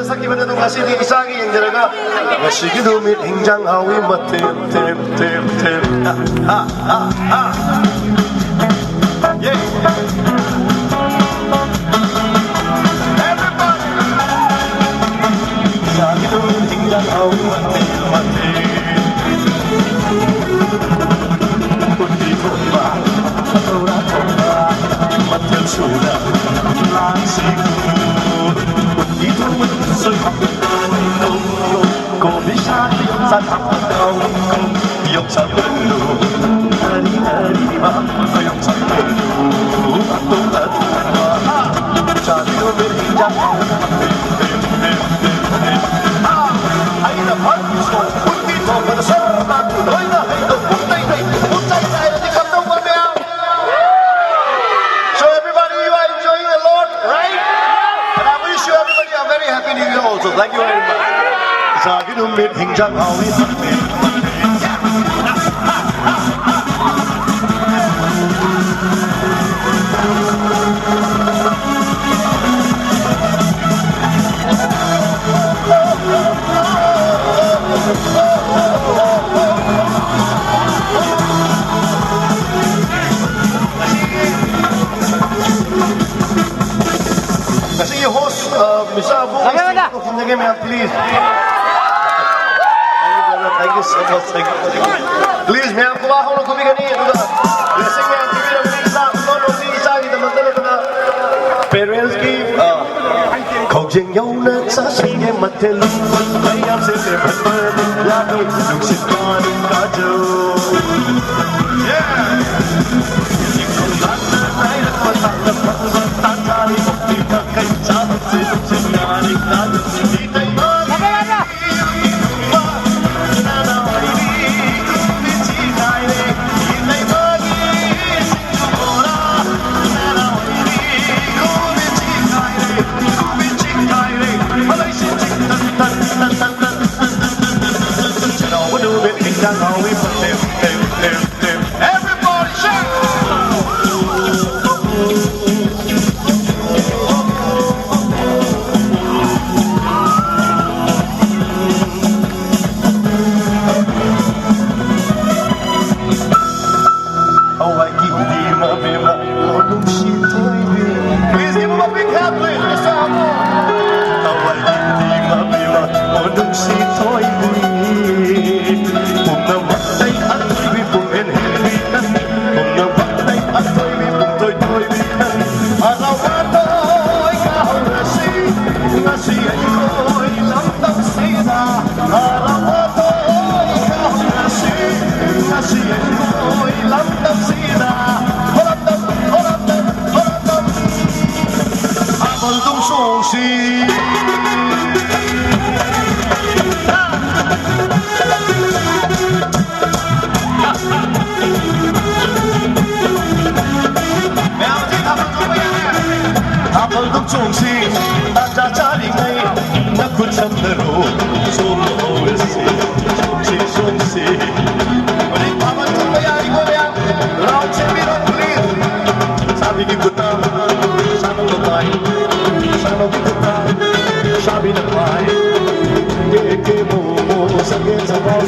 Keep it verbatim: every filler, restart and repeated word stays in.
ꯁꯛꯈꯤꯕꯗꯨ ꯉꯁꯤꯗꯤ ꯏꯆꯥꯒꯤ ꯌꯦꯡꯖꯔꯒ, ꯉꯁꯤꯒꯤ ꯅꯨꯃꯤꯠ ꯍꯤꯟꯖꯥꯡ ꯍꯥꯎꯏ ꯃꯊꯦꯜ, ꯊꯦꯜ, ꯊꯦꯜ, ꯊꯦꯜ꯫ ꯍꯥ, ꯍꯥ, ꯍꯥ, ꯍꯥ꯫ Yeah. Everybody. ꯏꯆꯥꯒꯤ ꯅꯨꯃꯤꯠ ꯍꯤꯟꯖꯥꯡ ꯍꯥꯎꯏ ꯃꯊꯦꯜ, ꯃꯊꯦꯜ꯫ ꯎꯇꯤ ꯊꯣꯡꯕ, ꯄꯀꯧꯔꯥ ꯊꯣꯡꯕ, ꯃꯊꯦꯜ ꯁꯨꯅ ꯂꯥꯡꯁꯤꯀꯣ꯫ ꯎꯇꯤ ꯊꯣꯡꯕ, ꯁꯣꯏꯕꯨꯝ, ꯀꯣꯕꯤ ꯁꯥꯛ, ꯌꯣꯡꯆꯥꯛ ꯍꯥꯞꯄ ꯀꯥꯎꯏꯀꯣ꯫ ꯌꯣꯡꯆꯥꯛ ꯃꯔꯨ, ꯉꯥꯔꯤ, ꯉꯥꯔꯤꯕ, ꯌꯣꯡꯆꯥꯛ ꯃꯔꯨ, ꯑꯇꯣꯡ ꯑꯇꯣꯡꯕ꯫ ꯏꯆꯥꯒꯤ ꯅꯨꯃꯤꯠ ꯍꯤꯟꯖꯥꯡ ꯍꯥꯎꯏ꯫ ꯑꯩꯅ ꯐꯝꯃꯤꯁꯤꯗ ꯎꯇꯤ ꯊꯣꯡꯕꯗ ꯁꯔꯨꯛ ꯂꯥꯛꯄ ꯂꯣꯏꯅ ꯍꯩꯗꯣꯛ ꯄꯨꯡꯇꯩ ꯇꯩ ꯄꯨꯡꯆꯥꯏ ꯆꯥꯏꯔꯗꯤ ꯀꯝꯗꯧꯕ ꯃꯌꯥꯝ? So everybody, you are enjoying a lot, right? And I wish you everybody a very happy new year also. Thank you very much. ꯏꯆꯥꯒꯤ ꯅꯨꯃꯤꯠ ꯍꯤꯟꯖꯥꯡ ꯍꯥꯎꯏ꯫ ꯉꯁꯤꯒꯤ host, uh, Mister Abu, ꯊꯝꯖꯒꯦ, ꯃꯌꯥꯝ, please. Thank you, brother. Thank you so much. Thank you. Please, ꯃꯌꯥꯝ ꯈꯨꯕꯥꯛ ꯍꯧꯅ ꯈꯨꯕꯤꯒꯅꯤ꯫ ꯑꯗꯨꯒ blessing ꯃꯌꯥꯝ ꯄꯤꯕꯤꯔꯕꯅꯤ꯫ ꯏꯆꯥ, ꯏꯆꯥꯒꯤꯗꯃꯛꯇ ꯅꯠꯇꯅ parents ꯀꯤ, ꯑ, ꯈꯧꯖꯤꯡ ꯌꯧꯅ ꯆꯥꯁꯤꯟꯒꯦ ꯃꯊꯦꯜ ꯂꯨꯀꯣꯏ ꯃꯌꯥꯝꯁꯦ ꯐꯦꯐꯔ ꯌꯥꯗꯣꯏ ꯅꯨꯡꯁꯤꯠ ꯀꯥꯅꯤ ꯀꯥꯖꯧ꯫ Yeah! Everybody shout! ꯑꯩꯈꯣꯏ ꯂꯝꯗꯝꯁꯤꯗ ꯍꯔꯥꯎ ꯑꯇꯣꯏ ꯀꯥꯎꯅꯁꯤ꯫ ꯉꯁꯤ ꯑꯩꯈꯣꯏ ꯂꯝꯗꯝꯁꯤꯗ ꯍꯣꯔꯝꯗꯝ, ꯍꯣꯔꯝꯗꯝ, ꯍꯣꯔꯝꯗꯝ ꯊꯥꯕꯜꯗꯨꯝ ꯆꯣꯡꯁꯤ꯫ ꯃꯌꯥꯝꯁꯦ ꯊꯥꯕꯜ ꯆꯣꯡꯕ ꯌꯥꯔꯦ꯫ ꯊꯥꯕꯜꯗꯨꯝ ꯆꯣꯡꯁꯤ, ꯇꯥꯟꯖꯥ ꯆꯥꯔꯤꯉꯩ ꯅꯈꯨꯠ ꯁꯝꯅꯔꯣ, ꯆꯣꯡꯕ ꯍꯧꯔꯁꯤ, ꯆꯣꯡꯁꯤ, ꯆꯣꯡꯁꯤ꯫ ꯍꯧꯖꯤꯛ ꯊꯥꯕꯜ ꯆꯣꯡꯕ ꯌꯥꯔꯤꯀꯣ ꯃꯌꯥꯝ? Round ꯁꯦꯝꯕꯤꯔꯣ, please꯫ ꯁꯥꯕꯤꯒꯤ ꯈꯨꯠꯇ, ꯁꯥꯅꯧꯅ ꯄꯥꯏ, ꯁꯥꯅꯧꯒꯤ ꯈꯨꯠꯇ, ꯁꯥꯕꯤꯅ ꯄꯥꯏ꯫ ꯀꯦ ꯀꯦ ꯃꯣ ꯃꯣ, ꯁꯒꯦ ꯁꯒꯣꯜ